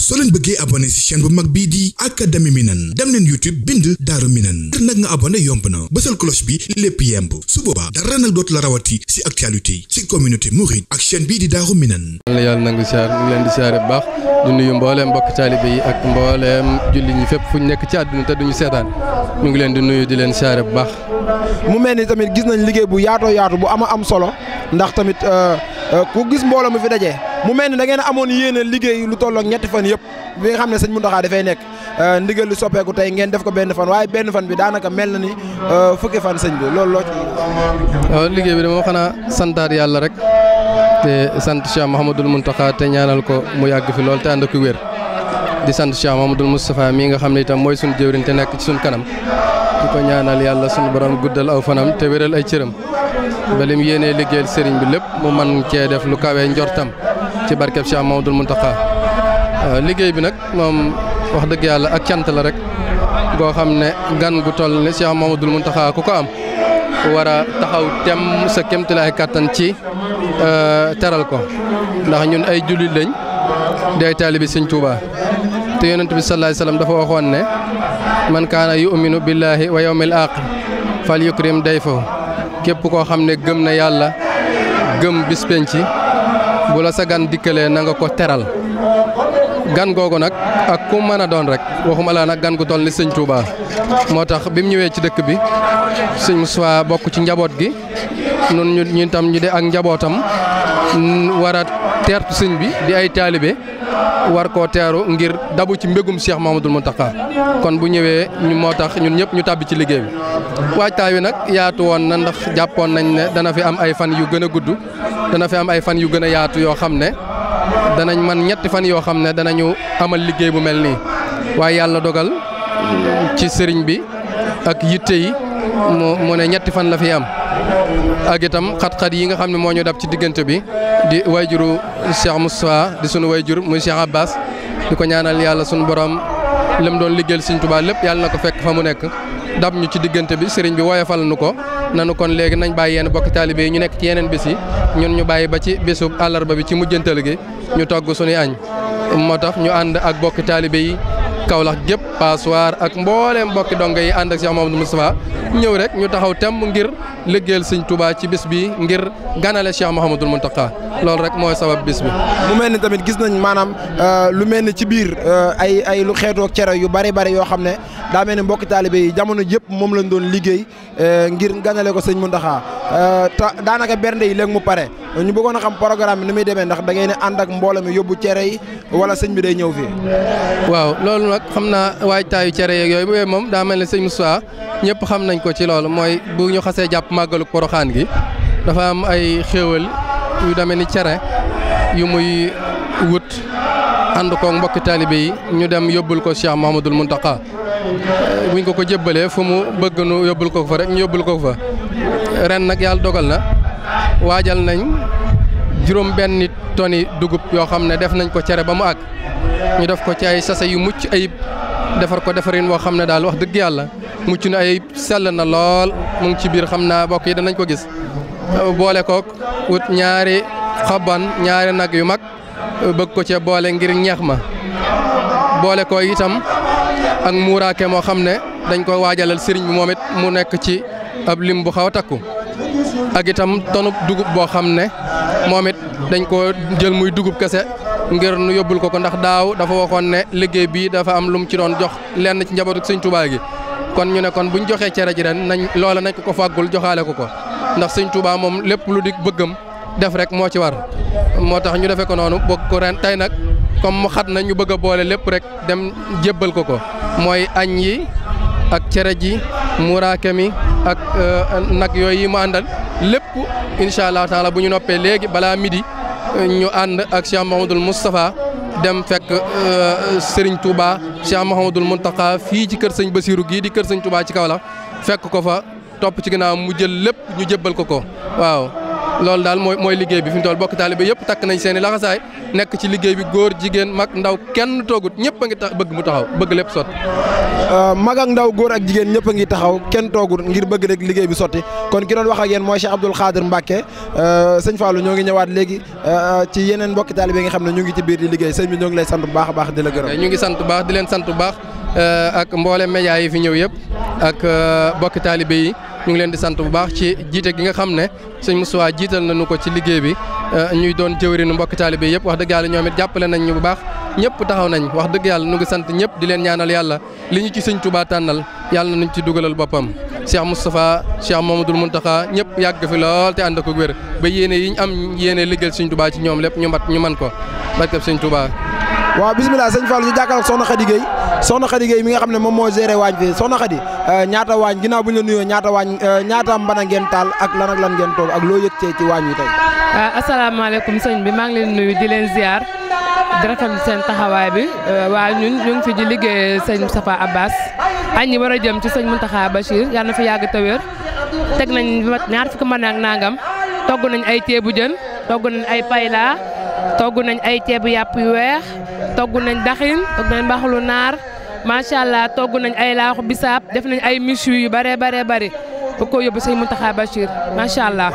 soo leen bëggee abonné ci chaîne bu mag bii di Académie Minane dem leen YouTube bind Daaru Minane ngir nag nga abonné yomb na bësal cloche bi lépp yemb su boobaa dara nag dootu la rawati ci actualité ci communauté mouride ak chaîne bii di Daaru Minane. yàlla nangu siyaar ñu ngi leen di siyaare bu baax di nuyu mbooleem mbokk taalibe yi ak mbooleem julli ñi fépp fu ñu nekk ci àdduna te duñu seetaan ñu ngi leen di nuyu di leen siyaare bu baax. mu mel ni tamit gis nañ liggéey bu yaatu bu am solo ndax tamit ku gis mbooloo mi fi dajee mu mel ni da ngeen amoon yéene liggéey lu tollook ñetti fan yëpp bi nga xam ne sëñ Mountakha dafay nekk ndigal lu soppeeku tey ngeen def ko benn fan waaye benn fan bi daanaka mel na ni fukki fan sëñ bi loolu loo ci. waaw liggéey bi dama xanaa santaat yàlla rek te sant Cheikh Mouhamadoul Mountakha te ñaanal ko mu yàgg fi lool te ànd ak wér di sant Cheikh Mouhamadoul Moustapha mii nga xam ne itam mooy suñu jëwriñ te nekk ci suñu kanam di ko ñaanal yàlla suñu borom guddal aw fanam te wéral ay cëram ba lim yéenee liggéeyal sëriñ bi lépp mu man cee def lu kawee njortam ci barkeb Cheikh Mouhamadoul Mountakha liggéey bi nag moom wax dëgg yàlla ak cant la rek goo xam ne gan gu toll ne Cheikh Mouhamadoul Mountakha ku ko am war a taxaw tem sa kéemtalaay kàttan ci teral ko ndax ñun ay jullit lañ di ay taalibi Sëñ Tuubaa te yonent bi sallallahu alayhi wasallam dafa waxoon ne man kaana yu'minu billahi wa yawmil aaxir fal yukrim dayfahu képp koo xam ne gëm na yàlla gëm bis penc bu la sa gan dikkalee na nga ko teral gan googu nag ak ku mën a doon rek waxuma laa nag gan gu toll ni Sëñ Tuubaa moo tax bi mu ñëwee ci dëkk bi Sëñ Moussa bokk ci njaboot gi nun ñu tam ñu de ak njabootam war a teertu sëñ bi di ay taalibe war koo teeru ngir dabu ci mbégum Cheikh Mouhamadoul Mountakha kon bu ñëwee moo tax ñun ñëpp ñu tàbbi ci liggéey bi waajtaay wi nag yaatu woon na ndax jàppoon nañ ne dana fi am ay fan yu gën a gudd dana fi am ay fan yu gën a yaatu yoo xam ne danañ man ñetti fan yoo xam ne danañu amal liggéey bu mel nii waaye yàlla dogal ci sëriñ bi ak yitte yi mu ne ñetti fan la fi am ak itam xat-xat yi nga xam ne moo ñu dab ci diggante bi di wayjuru Cheikh Moustapha di sunu wayjur muy Cheikh Abbas di ko ñaanal yàlla sunu borom lim doon liggéeyal Sëñ Tuubaa lépp yàlla na ko fekk fa mu nekk dab ñu ci diggante bi sëriñ bi woyofal nu ko nanu kon léegi nañ bàyyi yenn bokki taalibe yi ñu nekk ci yeneen bis yi ñun ñu bàyyi ba ci bésu àllarba bi ci mujjantal gi ñu togg suñuy añ moo tax ñu ànd ak bokki taalibe yi Kaolack gépp Passoir ak mbooleem bokki dongo yi ànd ak Cheikh Mouhamadoul Moustapha ñëw rek ñu taxaw temm ngir liggéeyal Sëñ Tuubaa ci bis bi ngir ganale Cheikh Mouhamadoul Mountakha loolu rek mooy sabab bis bi. mu mel ni tamit gis nañ maanaam lu mel ni ci biir ay lu xeetoog cere yu bari yoo xam ne daa mel ni mbokki taalibe yi jamono yëpp moom lañ doon liggéey ngir ganale ko Sëñ Mountakha daanaka bernde yi léegi mu pare ñu bëggoon a xam programme bi ni muy demee ndax da ngeen di ànd ak mbooloo mi yóbbu cere yi wala sëñ bi day ñëw fii. waaw loolu nag xam naa waajtaayu cere yeeg yooyu moom daa mel ne Sëñ Moussa ñëpp xam nañ ko ci loolu mooy bu ñu xasee jàpp màggalu Poroxaan gi dafa am ay xéewal yu demee ni cere yu muy wut ànd ko mbokki taalibe yi ñu dem yóbbul ko Cheikh Mouhamadoul Mountakha buñ ko jébbalee fu mu bëgg nu yóbbul ko fa rek ñu yóbbul ko fa ren nag yàlla dogal na waajal nañ juróom benni toni dugub yoo xam ne def nañ ko cere ba mu àgg ñu def ko ci ay sase yu mucc ayib defar ko defarin woo xam ne daal wax dëgg yàlla mucc na ayib sell na lool mu ngi ci biir xam naa bokk yi danañ ko gis boole kook wut ñaari xaban ñaari nag yu mag bëgg ko cee boole ngir ñeex ma boole ko itam ak muuraake moo xam ne dañ ko waajalal sëriñ bi moom it mu nekk ci ab lim bu xaw a takku ak itam tonub dugub boo xam ne moom it dañ ko jël muy dugub kese ngir nu yóbbul ko ndax daaw dafa waxoon ne liggéey bi dafa am lu mu ci doon jox lenn ci njabootu Sëñ Tuubaa gi kon ñu ne kon buñ joxee cere ji ren nañ loola nañ ko fàggul joxaale ko ndax Sëñ Tuubaa moom lépp lu di bëggam def rek moo ci war moo tax ñu defee ko noonu bokk ko ren tey nag comme mu xat na ñu bëgg a boole lépp rek dem jébbal ko mooy añ yi ak cere ji muraake mi ak nag yooyu yi mu àndal lépp incha allah taala bu ñu noppee léegi balaa midi ñu ànd ak Cheikh Mouhamadoul Moustapha dem fekk Serigne Touba Cheikh Mouhamadoul Mountakha fii ci kër sëñ Basirou gii di kër sëñ Touba ci Kaolack fekk ko fa topp ci ginnaaw mu jël lépp ñu jébbal ko waaw loolu daal mooy liggéey bi fi mu toll bokk taalibe yëpp takk nañ seen i laxasaay nekk ci liggéey bi góor jigéen mag ndaw kenn toogut ñëpp a ngi bëgg mu taxaw bëgg lépp sotti. mag ak ndaw góor ak jigéen ñëpp a ngi taxaw kenn toogut ngir bëgg rek liggéey bi sotti kon ki doon wax ak yéen mooy Cheikh Abdoul Khadir Mbacke sëñ Fallou ñoo ngi ñëwaat léegi ci yeneen mbokki taalibe nga xam ne ñu ngi ci biir di liggéey sëñ bi ñoo ngi lay sant bu baax a baax di la gërëm. ñu ngi sant bu baax di leen sant bu baax ak mboolem média yi fi ñëw yëpp ak mbokki taalibe yi ñu ngi leen di sant bu baax ci jiite gi nga xam ne sëñ Moussa jiital nañu ko ci liggéey bi ñuy doon jëwriñu mbokki taalibe yëpp wax dëgg yàlla ñoom it jàppale nañ ñu bu baax ñëpp taxaw nañ wax dëgg yàlla ñu ngi sant ñëpp di leen ñaanal yàlla li ñu ci sëñ Touba tànnal yàlla nañ ci dugalal boppam Cheikh Moustapha Cheikh Mamadou Mountakha ñëpp yàgg fi lool te ànd ko wér ba yéene yi ñu am yéene liggéeyal sëñ Touba ci ñoom lépp ñu man ko barkeb sëñ Touba. waaw bisimilah sëñ Fallou ñu jàkkaarloog soxna Khady Gueye mi nga xam ne moom moo géré waañ fi soxna Khady ñaata waañ ginnaaw bu ñu la nuyoo ñaata mbana ngeen taal ak lan ngeen toog ak loo yëg ci waañ wi tey. asalaamaaleykum sëñ bi maa ngi leen nuyu di leen ziar di rafetlu seen taxawaay bi waa ñun ñu ngi fi di liggéey sëñ Moustapha Abbas añ ñi war a jëm ci sëñ Mountakha Bachir yàlla na fi yàgg te wér teg nañ ñaar fukki mbana ak nangam togg nañ ay ceebu jën togg nañ ay payla togg nañ ay ceebu yàpp yu weex togg nañ daxin togg nañ mbaxalu naar macha allah togg nañ ay laaxu bisaab def nañ ay michu yu bare bari bu ko yóbbu sëñ Mountakha Bachir macha allah.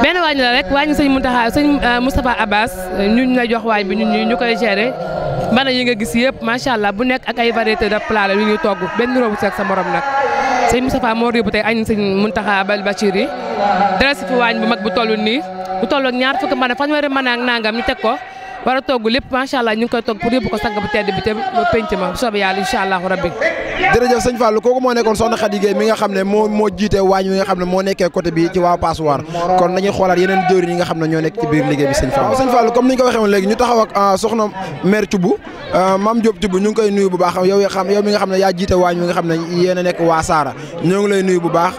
benn waañ la rek waañ sëñ Moustapha Abbas ñun la jox waañ bi ñun ñu koy gérer mbana yi nga gis yëpp macha allah bu nekk ak ay variété de plat la yu ñuy togg benn robu seeg sa morom nag sëñ Moustapha moo yóbbu tey añ sëñ Mountakha Bachir yi dara si fi waañ bu mag bu toll nii bu toll ak ñaar fukki mbana fanweeri mbana ak nangam ñu teg ko war a togg lépp macha allah ñu ngi koy togg pour yóbbu ko sang bu tedd bi te penc ma bu soobee yàlla incha allahu rabbi. jërëjëf sëñ Fallou kooku moo nekkoon soxna Khady Gueye mi nga xam ne moo jiite waañ wi nga xam ne moo nekkee côté bi ci waa Passoir kon dañuy xoolaat yeneen jëwriñ yi nga xam ne ñoo nekk ci biir liggéey bi sëñ Fallou. waaw sëñ Fallou comme ni ñu ko waxee woon léegi ñu taxaw ak soxna mère Thioub Mame Diop Thioub ñu ngi koy nuyu bu baax yow mi nga xam ne yaa jiite waañ wi nga xam ne yéen a nekk waa Saara ñoo ngi lay nuyu bu baax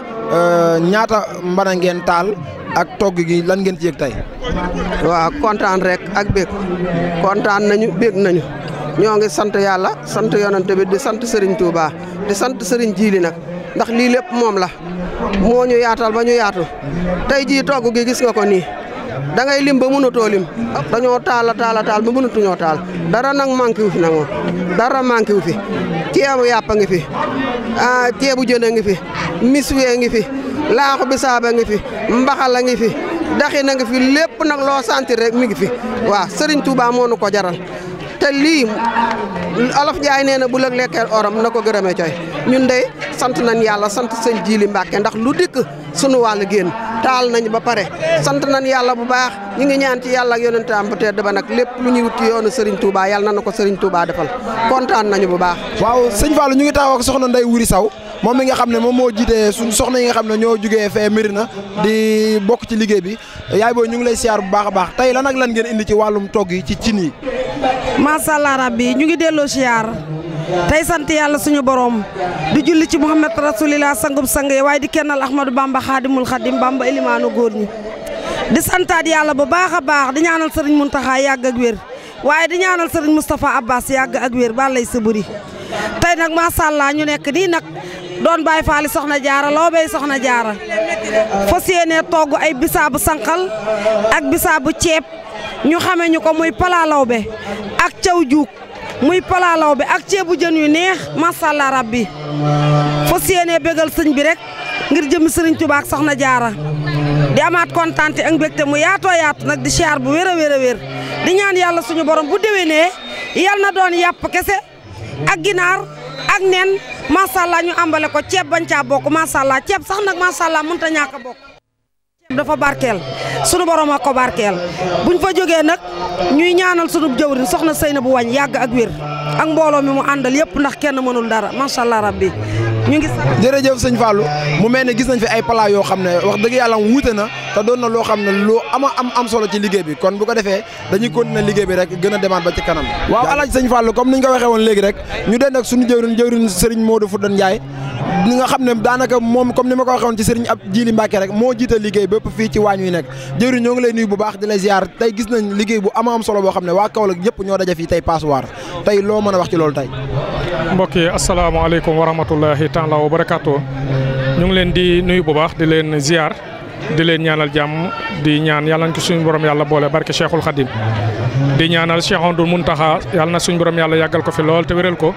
ñaata mbana ngeen taal ak togg gi lan ngeen ci yëg tey. waaw kontaan rek ak bég kontaan nañu bég nañu ñoo ngi sant yàlla sant yonante bi di sant Serigne Touba di sant Serigne Djili nag ndax lii lépp moom la moo ñu yaatal ba ñu yaatu tey jii togg gi gis nga ko nii da ngay lim ba mënatoo lim dañoo taal ba mënatuñoo taal dara nag manqué wu fi nag moom dara manqué wu fi ceebu yàpp a ngi fi ceebu jën a ngi fi miswee ngi fi laaxu bisaaba ngi fi mbaxal a ngi fi daxi na ngi fi lépp nag loo sentir rek mi ngi fi waaw Serigne Touba moo nu ko jaral te lii Olof Njaay nee na bu lëg lekkee oram na ko gërëmee coy ñun de sant nañ yàlla sant sëñ Djili Mbacke ndax lu dikk sunu wàll génn taal nañ ba pare sant nañ yàlla bu baax ñu ngi ñaan ci yàlla ak yonentam bu tedd ba nag lépp lu ñuy wut ci yoonu Serigne Touba yàlla na ko Serigne Touba defal kontaan nañu bu baax. waaw sëñ Fallou ñu ngi taxaw ak soxna Ndeye Wuri Saw moom mi nga xam ne moom moo jiite suñ soxna yi nga xam ne ñoo jugee fee Mérina di bokk ci liggéey bi yaay booy ñu ngi lay siyaar bu baax a baax tey lan ak lan ngeen indi ci wàllum togg yi ci cin yi. macha allah rabbi ñu ngi delloo siyaar tey sant yàlla suñu borom di julli ci Muhammad rasulillah sangub sang yi waaye di kennal Ahmadou Bamba xaadimul xadim Bamba elimaanu góor ñi di santaat yàlla bu baax a baax di ñaanal Serigne Mountakha yàgg ak wér waaye di ñaanal Serigne Moustapha Abbas yàgg ak wér ba lay saburi tey nag macha allah ñu nekk nii nag doon bàyyi faali soxna jaara loo bay soxna jaara fas yéene togg ay bisaabu sànqal ak bisaabu ceeb ñu xame ñu ko muy palaalaw be ak caw juuk muy palaalaw be ak ceebu jën yu neex macha allah rabbi fas yéene bégal sëñ bi rek ngir jëmi sëriñ Tuubaa ak soxna jaara di amaat kontaan ak mbégte mu yaatoo yaatu nag di siyaar bu wér a wér a wér di ñaan yàlla suñu borom bu déwénee yal na doon yàpp kese ak ginaar ak nen macha allah ñu ambale ko ceeb bañ caa bokk macha allah ceeb sax nag macha allah mënut a ñàkk a bokk. ceeb dafa barkeel sunu borom a ko barkeel buñ fa jógee nag ñuy ñaanal sunu jëwriñ soxna Seyna bu wañ yàgg ak wér ak mbooloo mi mu àndal yëpp ndax kenn mënul dara macha allah rabbi ñu ngi sant. jërëjëf sëñ Fallou mu mel ne gis nañ fi ay plat yoo xam ne wax dëgg yàlla wuute na te doon na loo xam ne lu am solo ci liggéey bi kon bu ko defee dañuy continuer liggéey bi rek gën a demaat ba ci kanam. waaw alaaj sëñ Fallou comme ni ñu ko waxee woon léegi rek ñu den ak suñu jëwriñ Serigne Modou Fouta Ndiaye li nga xam ne daanaka moom comme ni ma ko waxee woon ci Serigne Djili Mbacke rek moo jiite liggéey bépp fii ci waañ wi nekk jëwriñ ñoo ngi lay nuyu bu baax di la ziar tey gis nañ liggéey bu am solo boo xam ne waa Kaolack ñëpp ñoo daje fii tey Passoir tey loo mën a wax ci loolu tey. mbokk yi asalaamaaleykum wa rahmatullahi taala wa barakaatu ñu ngi leen di nuyu bu baax di leen ziar di leen ñaanal jàmm di ñaan yàlla na ko suñu borom yàlla boole barke Cheikhul Khadim di ñaanal Cheikh Ahmadou Mountakha yàlla na suñu borom yàlla yàggal ko fi lool te wéral ko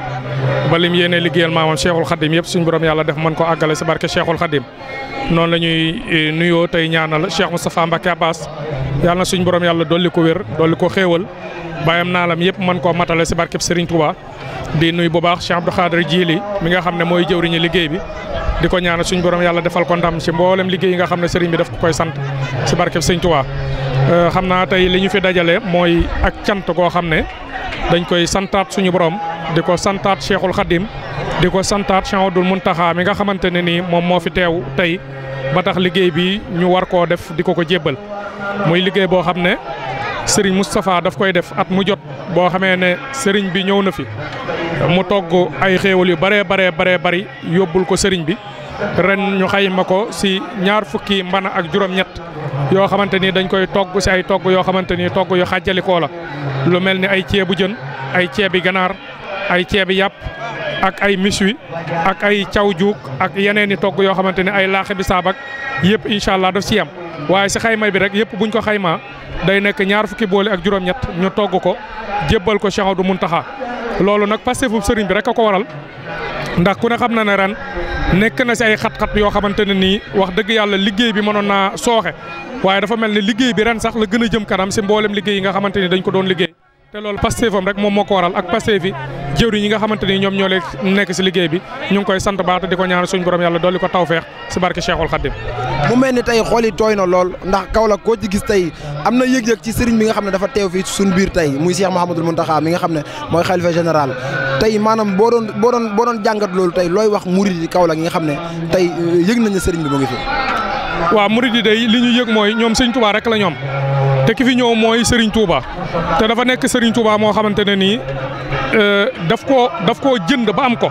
ba lim yéene liggéeyal maamam Cheikhul Khadim yëpp suñu borom yàlla def mën ko àggale si barke Cheikhul Khadim noonu la ñuy nuyoo tey ñaanal Cheikh Moustapha Mbacké Abbas yàlla na suñu borom yàlla dolli ko wér dolli ko xéewal bàyyam naalam yëpp mën koo matale si barkeb Serigne Touba di nuyu bu baax Cheikh Abdou Khadir Djili mi nga xam ne mooy jëwriñu liggéey bi di ko ñaanal suñu borom yàlla defal ko ndam ci mboolem liggéey yi nga xam ne Serigne bi daf ko koy sant si barkeb Serigne Touba xam naa tey li ñu fi dajale mooy ak cant goo xam ne dañ koy santaat suñu borom di ko santaat Cheikhul Khadim di ko santaat Cheikh Ahmadou Mountakha mi nga xamante ne nii moom moo fi teew tey ba tax liggéey bi ñu war koo def di ko jébbal muy liggéey boo xam ne Serigne Moustapha daf koy def at mu jot boo xamee ne Serigne bi ñëw na fi mu togg ay xéewal yu bari yóbbul ko Serigne bi ren ñu xayma ko si 20 fukki mbana ak juróom-ñett yoo xamante ni dañ koy togg si ay togg yoo xamante ni togg yu xàjjalikoo la lu mel ni ay ceebu jën ay ceebi ganaar ay ceebi yàpp ak ay miswi ak ay caw juuk ak yeneen i togg yoo xamante ni ay laaxe bi saabak yëpp incha allah daf si yam waaye si xayma bi rek yëpp buñ ko xaymaa day nekk 20 fukki boole ak juróom-ñett ñu togg ko jébbal ko Cheikh Ahmadou Mountakha loolu nag pasteefu sëriñ bi rek a ko waral ndax ku ne xam na ne ren nekk na si ay xat-xat yoo xamante ne nii wax dëgg yàlla liggéey bi mënoon naa sooxe waaye dafa mel ne liggéey bi ren sax la gën a jëm kanam si mboolem liggéey yi nga xamante ni dañ ko doon liggéey te loolu pasteefam rek moom moo ko waral ak pasteef yi jëwriñ yi nga xamante ni ñoom ñoo leen nekk si liggéey bi ñu ngi koy sant baax te di ko ñaanal suñu borom yàlla dolli ko tawfeex si barke Cheikhul Khadim mu mel ni tey xool yi tooy na lool ndax Kaolack koo ci gis tey am na yëg-yëg ci sëriñ bi nga xam ne dafa teew fii suñu biir tey muy Cheikh Mouhamadoul Mountakha mi nga xam ne mooy xalifa général tey maanaam boo doon jàngat loolu tey looy wax murid yi Kaolack yi nga xam ne tey yëg nañ ne sëriñ bi mu ngi fi. waaw murid yi day li ñu yëg mooy ñoom sëriñ Touba rek la ñoom te ki fi ñëw mooy sëriñ Touba te dafa nekk sëriñ Touba moo xamante ne nii daf koo jënd ba am ko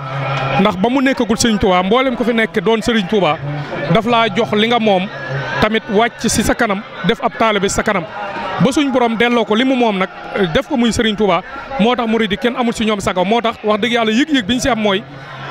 ndax ba mu nekkagul sëriñ Touba mboolem ko fi nekk doon sëriñ Touba daf laa jox li nga moom tamit wàcc si sa kanam def ab taalibe si sa kanam ba suñ borom delloo ko li mu moom nag def ko muy sëriñ Touba moo tax murid yi kenn amul si ñoom sago moo tax wax dëgg yàlla yëg-yëg bi ñu si am mooy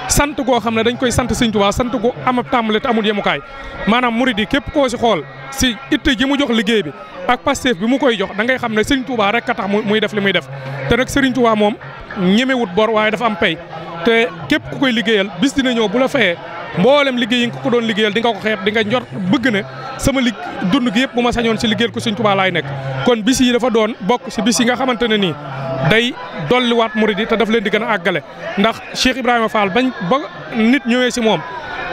sant goo xam ne dañ koy sant sëriñ Touba sant gu am ab tàmbale te amul yemukaay maanaam murid yi képp koo si xool si itte ji mu jox liggéey bi ak Pastef bi mu koy jox da ngay xam ne sëriñ Touba rek a tax muy def li muy def te nag sëriñ Touba moom ñemewut bor waaye dafa am pay te képp ku koy liggéeyal bis dina ñëw bu la fayee mboolem liggéey yi nga ko doon liggéeyal di nga ko xeeb di nga njort bëgg ne sama dund gi yëpp bu ma sañoon si liggéeyal ko sëriñ Touba laay nekk kon bis yi dafa doon bokk si bis yi nga xamante ne nii day dolliwaat murid yi te daf leen di gën a àggale ndax Cheikh Ibrahima Fall bañ ba nit ñëwee si moom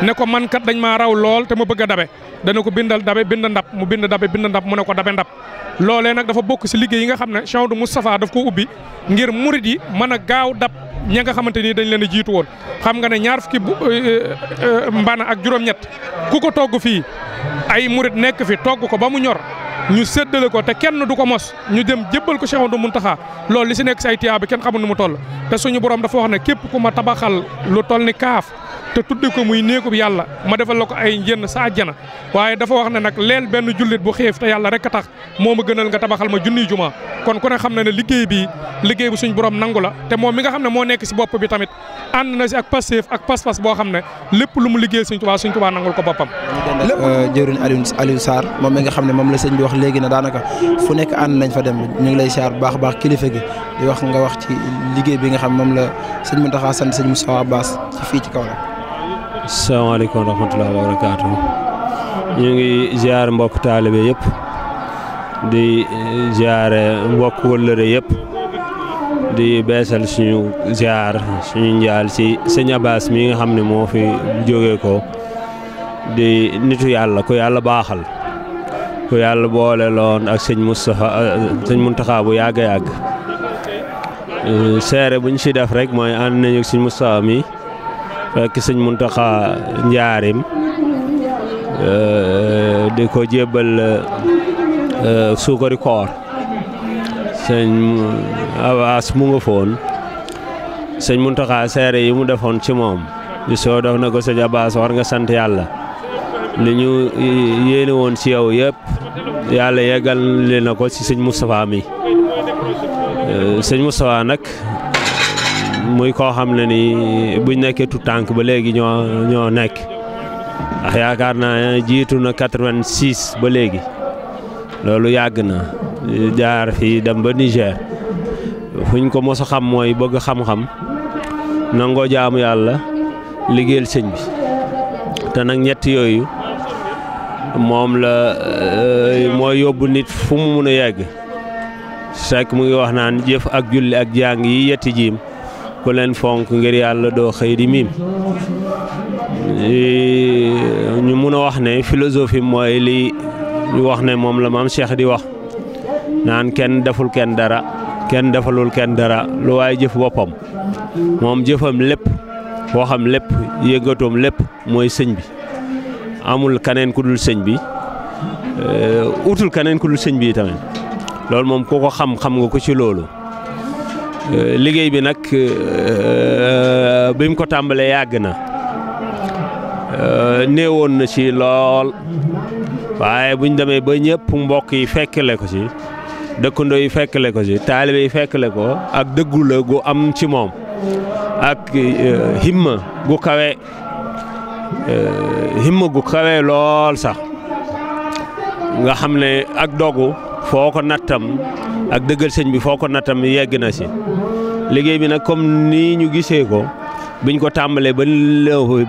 ne ko man kat dañ maa raw lool te ma bëgg a dabe dana ko bindal dabe bind ndab mu bind dabe bind ndab mu ne ko dabe ndab loolee nag dafa bokk si liggéey yi nga xam ne Cheikh Ahmadou Moustapha daf ko ubbi ngir murid yi mën a gaaw dab ña nga xamante ni dañ leen a jiitu woon xam nga ne 20 fukki mbana ak juróom-ñett ku ko togg fii ay murid nekk fi togg ko ba mu ñor ñu séddale ko te kenn du ko mos ñu dem jébbal ko Cheikh Ahmadou Mountakha loolu li si nekk si ay tiyaa bi kenn xamul nu mu toll te suñu borom dafa wax ne képp ku ma tabaxal lu toll ni kaaf te tudde ko muy néegub yàlla ma defal la ko ay njënn sa àjjana waaye dafa wax ne nag leel benn jullit bu xiif te yàlla rek a tax moo ma gënal nga tabaxal ma junniy juma kon ku ne xam na ne liggéey bi liggéey bu suñ borom nangu la te moom mi nga xam ne moo nekk si bopp bi tamit ànd na si ak Pastef ak pas-pas boo xam ne lépp lu mu liggéey suñ Tuubaa nangul ko boppam. jëwriñ Aliou Sarr moom mi nga xam ne moom la sëñ bi wax léegi ne daanaka fu nekk ànd nañ fa dem ñu ngi lay siyaar bu baax a baax kilifa gi di wax nga wax ci liggéey bi nga xam moom la sëñ Mountakha sant sëñ Moustapha Abbas ci fii ci Kaolack. asalaamaaleykum wa rahmatulah wa barakaatu ñu ngi ziar mbokk taalibe yëpp di ziare mbokk wëllëre yëpp di beesal suñu ziar suñu njaal ci sëñ Abbas mi nga xam ne moo fi jógee ko di nitu yàlla ku yàlla baaxal ku yàlla boole loon ak sëñ Mountakha bu yàgg a yàgg seere buñ ci def rek mooy ànd nañu ak sëñ Moustapha mi fekk sëñ Mountakha njaarim di ko jébbal suukari koor sëñ Abbas mu nga foon sëñ Mountakha seere yi mu defoon ci moom di soo def na ko sëñ Abbas war nga sant yàlla li ñu yéene woon ci yow yëpp yàlla yeggal li na ko ci sëñ Moustapha mi sëñ Moustapha nag muy koo xam ne ni buñ nekkee tout tànk ba léegi ñoo nekk ndax yaakaar naa jiitu na 86 ba léegi loolu yàgg na jaar fii dem ba Niger fuñ ko mos a xam mooy bëgg xam-xam nangoo jaamu yàlla liggéeyal sëñ bi te nag ñett yooyu moom la mooy yóbbu nit fu mu mun a yegg fekk mu ngi wax naan jëf ak julli ak jàng yi yetti jiim ku leen fonk ngir yàlla doo xëy di miim ñu mun a wax ne philosophie mooy li ñu wax ne moom la maam Cheikh di wax naan kenn deful kenn dara kenn defalul kenn dara lu waaye jëf boppam moom jëfam lépp waxam lépp yëngatoom lépp mooy sëñ bi amul kaneen ku dul sëñ bi utul kaneen ku dul sëñ bi tamit loolu moom ku ko xam nga ko ci loolu liggéey bi nag bi mu ko tàmbalee yàgg na néewoon na ci lool waaye buñ demee ba ñëpp mbokk yi fekkale ko ci dëkkandoo yi fekkale ko ci taalibe yi fekkale ko ak dëggu la gu am ci moom ak himma gu kawe lool sax nga xam ne ak dogu foo ko nattam ak dëggal sëñ bi foo ko nattam yegg na ci liggéey bi nag comme nii ñu gisee ko biñ ko tàmbalee ba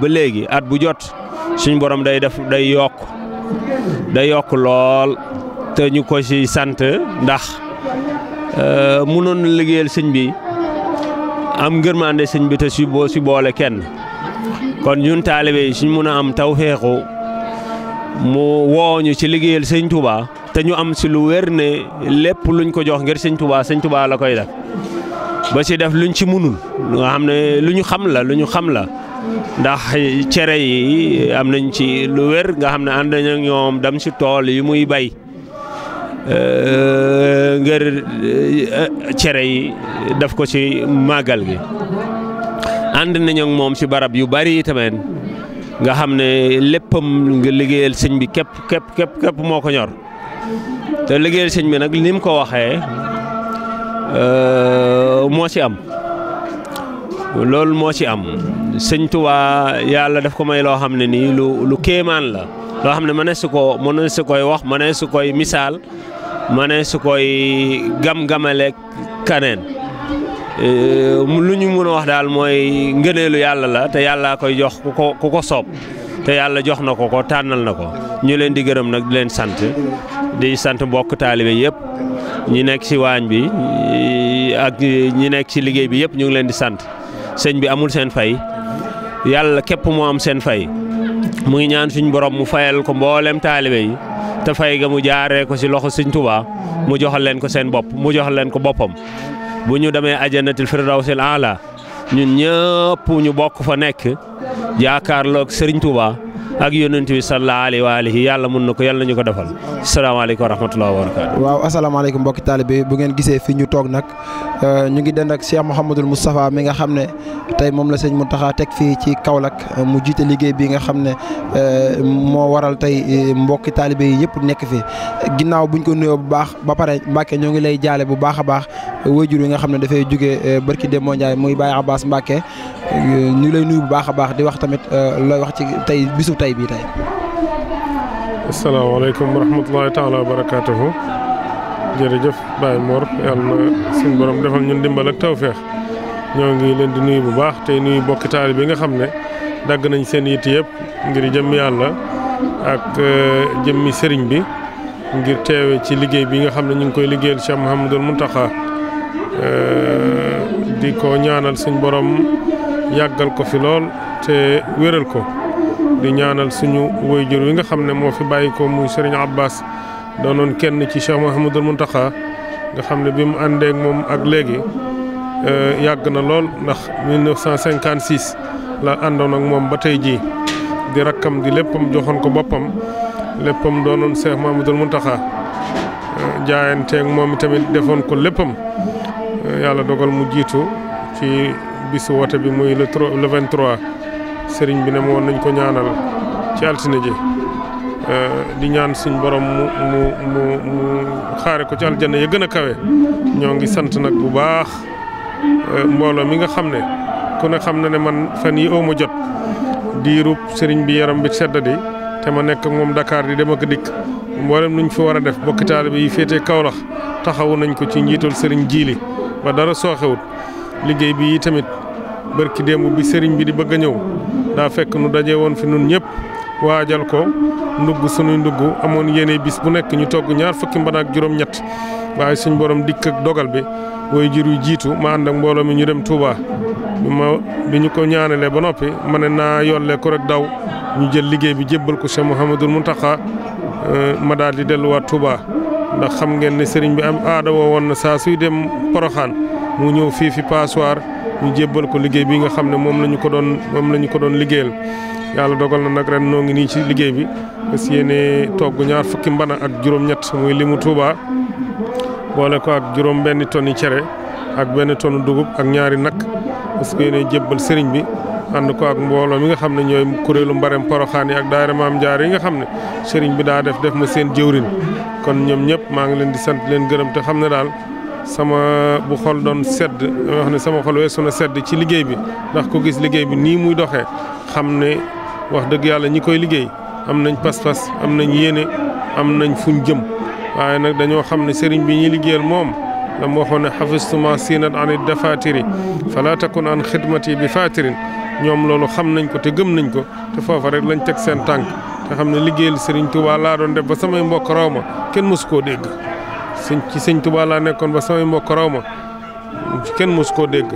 léegi at bu jot suñ borom day yokk lool te ñu ko ci sant ndax mënoon na liggéeyal sëñ bi am ngërmande sëñ bi te si boole kenn kon ñun taalibe yi suñ mun a am tawfeexu mu wooñu ci liggéeyal sëñ Touba te ñu am si lu wér ne lépp luñ ko jox ngir sëñ Touba la koy def ba si def luñ ci munul nga xam ne lu ñu xam la ndax cere yi am nañ ci lu wér nga xam ne ànd nañ ak ñoom dem si tool yi muy bay ngir cere yi def ko ci màggal gi ànd nañ ak moom ci barab yu bari tamit nga xam ne léppam nga liggéeyal sëñ bi képp moo ko ñor te liggéeyal sëñ bi nag ni mu ko waxee moo ci am loolu moo ci am sëñ Tuubaa yàlla daf ko may loo xam ne nii lu kéemaan la loo xam ne mënees su koy wax mënees su koy misaal mënees su koy gam-gamaleeg kaneen lu ñu mën a wax daal mooy ngëneelu yàlla la te yàlla koy jox ku ko soob te yàlla jox na ko tànnal na ko ñu leen di gërëm nag di leen sant mbokk taalibe yëpp ñi nekk ci waañ bi ak ñi nekk ci liggéey bi yëpp ñu ngi leen di sant sëñ bi amul seen fay yàlla képp moo am seen fay mu ngi ñaan suñ borom mu fayal ko mboolem taalibe yi te fay ga mu jaaree ko ci loxo sëñ Tuubaa mu joxal leen ko seen bopp mu joxal leen ko boppam bu ñu demee ajanatil firdawsil aala ñun ñëpp ñu bokk fa nekk jaakaarloog Sëriñ Tuubaa ak yonent bi sallallahu alayhi wa alihi yàlla mun na ko yàlla nañu ko defal asalaamaaleykum wa rahmatullahi wa barakaatu. waaw asalaamaaleykum mbokki taalibe bu ngeen gisee fii ñu toog nag ñu ngi dend ak Cheikh Mouhamadul Moustapha mi nga xam ne tey moom la sëñ Mountakha teg fii ci Kaolack mu jiite liggéey bi nga xam ne moo waral tey mbokki taalibe yi yëpp nekk fi ginnaaw buñ ko nuyoo bu baax ba pare Mbacke ñoo ngi lay jaale bu baax a baax wayjur yi nga xam ne dafay jógee barki Demba Ndiaye muy Baye Abbas Mbacke ñu lay nuyu bu baax a baax di wax tamit looy wax ci tey bisu tey bii tey. asalaamaaleykum wa rahmatulahi taala wa barakaatuhu jërëjëf Baye Mor yàlla na suñu borom defal ñun dimbal ak tawféex ñoo ngi leen di nuyu bu baax tey nuyu bokki taalibe bi nga xam ne dagg nañ seen yitt yëpp ngir jëmmi yàlla ak jëmmi sëriñ bi ngir teewe ci liggéey bi nga xam ne ñu ngi koy liggéeyal Cheikh Mouhamadul Mountakha di ko ñaanal suñ borom yàggal ko fi lool te wéral ko di ñaanal suñu waajur wi nga xam ne moo fi bàyyi ko muy Serigne Abbas doonoon kenn ci Cheikh Mouhamadul Mountakha nga xam ne bi mu àndeek moom ak léegi yàgg na lool ndax 1956 la àndoon ak moom ba tey jii di rakkam di léppam joxoon ko boppam léppam doonoon Cheikh Mouhamadul Mountakha jaayanteeg moom tamit defoon ko léppam yàlla dogal mu jiitu ci bisu wote bi muy le 23 sëriñ bi ne ma woon nañ ko ñaanal ci altine ji di ñaan suñ borom mu xaare ko ci aljanna ya gën a kawe ñoo ngi sant nag bu baax mbooloo mi nga xam ne ku ne xam na ne man fan yi oo ma jot diirub sëriñ bi yaram bi seddadi te ma nekk ak moom Dakar di dem ak dikk mboolem luñ fi war a def bokki taalibe yi féetee Kaolack taxawu nañ ko ci njiitul sëriñ Jiili ba dara sooxewut liggéey bi tamit barki démb bi sëriñ bi di bëgg a ñëw daa fekk nu daje woon fi nun ñëpp waajal ko ndugg sunuy ndugg amoon yéene bis bu nekk ñu togg 20 fan ak juróom-ñett waaye suñ borom dikk ak dogal bi woy jur yu jiitu ma ànd ak mbooloo mi ñu dem Touba bi ñu ko ñaanalee ba noppi ma ne naa yollee ko rek daw ñu jël liggéey bi jébbal ko Cheikh Mouhamadoul Mountakha ma daal di delluwaat Touba ndax xam ngeen ne sëriñ bi am aada woo woon na saa suy dem Poroxaan mu ñëw fii fi Passoir ñu jébbal ko liggéey bi nga xam ne moom la ñu ko doon liggéeyal yàlla dogal na nag ren noo ngi nii ci liggéey bi parce que yéene togg 20 fan ak juróom-ñett muy limu Touba boole ko ak juróom benn tonni cere ak benn tonne dugub ak 2 nag parce que yéene jébbal sëriñ bi ànd ko ak mbooloo mi nga xam ne ñooy kuréelu mbarem Poroxaan yi ak daayira Maam Jaara yi nga xam ne sëriñ bi daa def ma seen jëwrin kon ñoom ñëpp maa ngi leen di sant leen gërëm te xam ne daal sama bu xol doon sedd wax ne sama xol weesu na sedd ci liggéey bi ndax ko gis liggéey bi nii muy doxee xam ne wax dëgg yàlla ñi koy liggéey am nañ pas-pas am nañ yéene am nañ fuñ jëm waaye nag dañoo xam ne sëriñ bi ñuy liggéeyal moom dama waxoon ne xafistuma siinat an dafatiri fala takun an xidmati bi fatirin ñoom loolu xam nañ ko te gëm nañ ko te foofa rek lañ teg seen tànk te xam ne liggéeyal sëriñ Touba laa doon def ba samay mbokk raw ma kenn mësu koo dégg sëñ Touba laa nekkoon ba samay mbokk raw ma kenn mësu koo dégg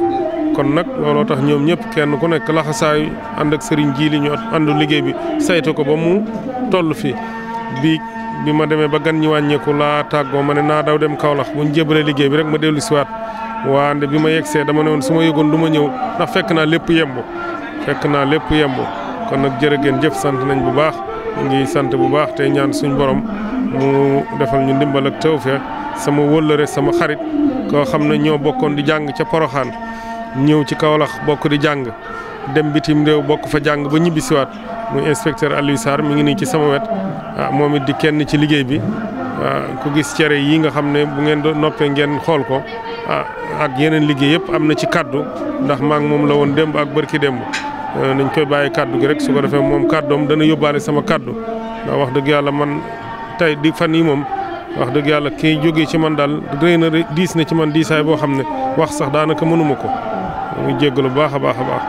kon nag looloo tax ñoom ñëpp kenn ku nekk laxasaayu ànd ak sëriñ Jiili ñu àndu liggéey bi saytu ko ba mu toll fii bi ma demee ba gan ñi wàññeeku laa tàggoo ma ne naa daw dem Kaolack bu ñu jébalee liggéey bi rek ma dellu siwaat waande bi ma yegsee dama ne woon su ma yëgoon du ma ñëw ndax fekk naa lépp yemb kon nag jërë ngeen jëf sant nañ bu baax ñu ngi sant bu baax tey ñaan suñ borom mu defal ñu ndimbal ak tawfeex sama wëllëre sama xarit koo xam ne ñoo bokkoon di jàng ca Poroxaan ñëw ci Kaolack bokk di jàng dem bitim réew bokk fa jàng ba ñibbi siwaat muy inspecteur Aliou Sarr mi ngi nii ci sama wet moom it di kenn ci liggéey bi ku gis cere yi nga xam ne bu ngeen noppee ngeen xool ko ak yeneen liggéey yëpp am na ci kaddu ndax maa ngi moom la woon démb ak bërki démb nañ koy bàyyi kaddu gi rek su ko defee moom kaddoom dana yóbbaale sama kaddu ndax wax dëgg yàlla man tey di fan yi moom wax dëgg yàlla kii jógee ci man daal rëy na diis na ci man diisaay boo xam ne wax sax daanaka mënuma ko muy jéggalu baax a baax a baax.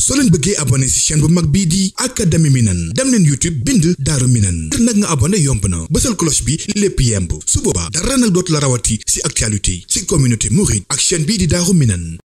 soo leen bëggee abonné ci chaîne bu mag bii di Académie Minane dem leen YouTube bind Daaru Minane ngir nag nga abonné yomb na bësal cloche bi lépp yemb su boobaa dara nag dootu la rawati ci actualité ci communauté mouride ak chaîne bii di Daaru Minane.